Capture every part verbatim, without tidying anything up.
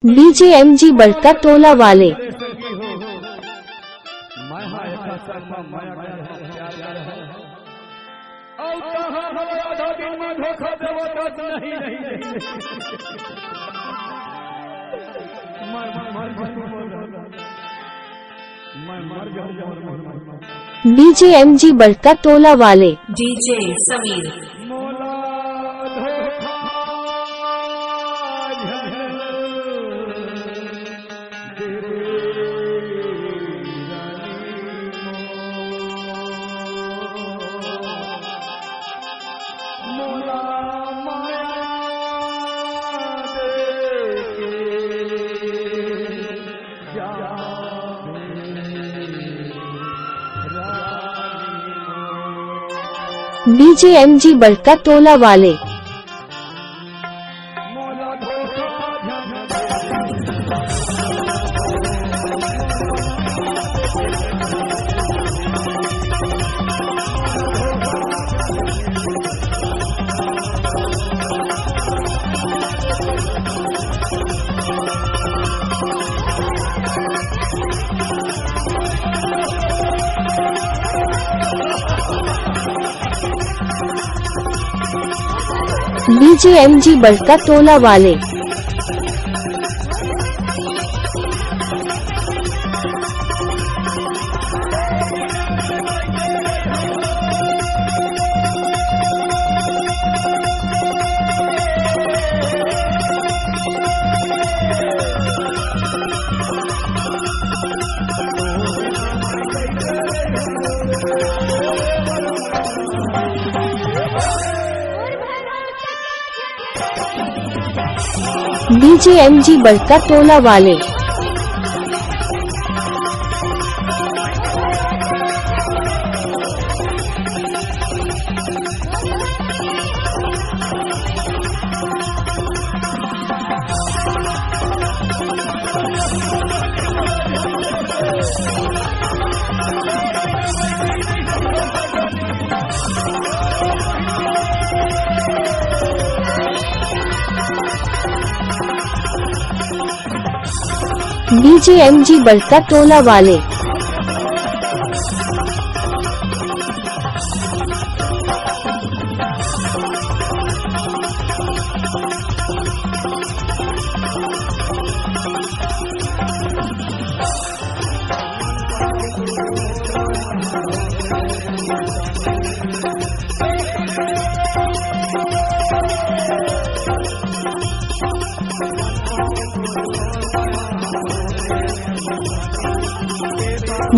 DJ MG बड़का टोला वाले। DJ MG बड़का टोला वाले। डीजे समीर। डीजे एमजी बड़का टोला वाले। डीजे एमजी बड़का टोला वाले। डीजे एमजी बड़का टोला वाले। डीजे एमजी बड़का टोला वाले।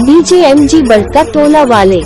डीजे एमजी बड़का टोला वाले।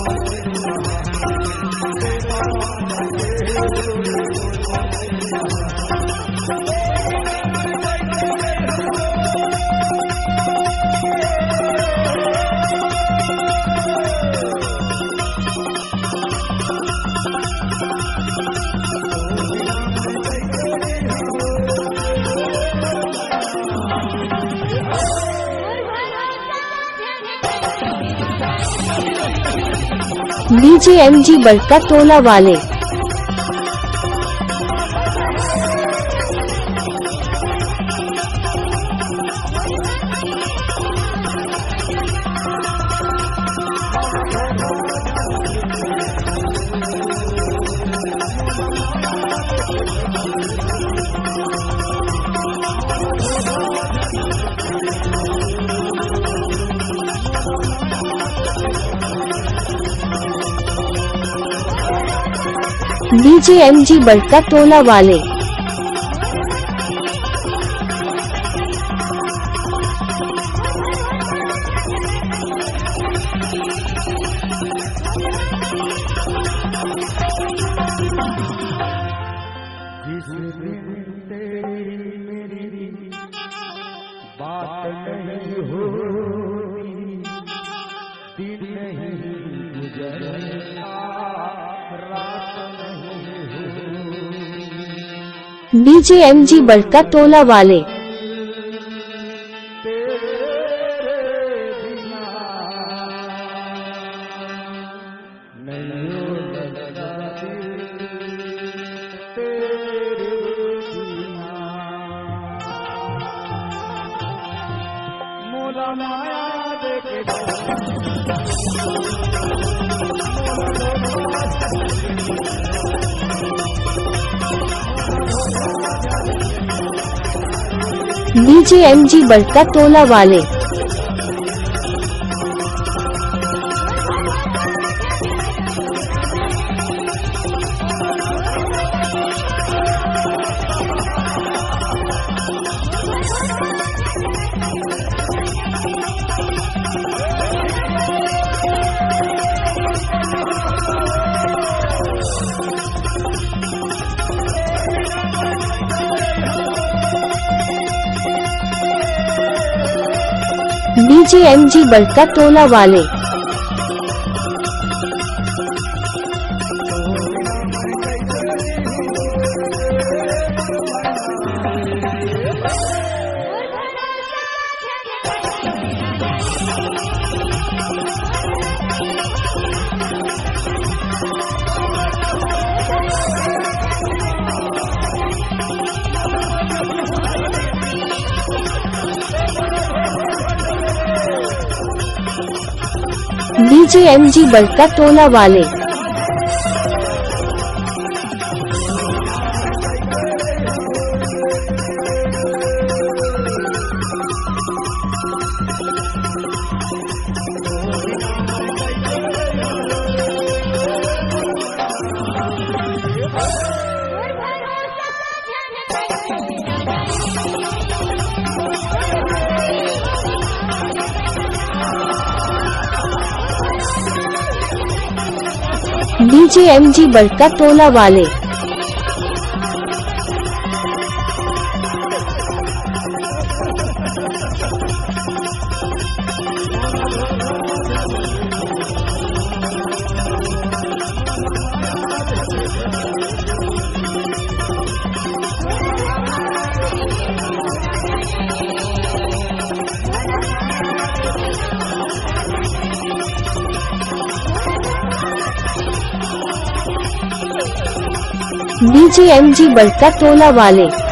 डीजे एमजी बड़का टोला वाले। डीजे एमजी बड़का टोला वाले। जिस दिन तेरी मेरी बात नहीं होती, दिन नहीं गुजरता, रात नहीं होती। डीजे एमजी बड़का टोला वाले। तेरे बिना नहीं हो सकता दिल, तेरे बिना। डीजे एमजी बड़का टोला वाले। डीजे एमजी बड़का टोला वाले। डीजे एमजी बड़का टोला वाले। डीजे एमजी बड़का टोला वाले। डीजे एमजी बड़का टोला वाले।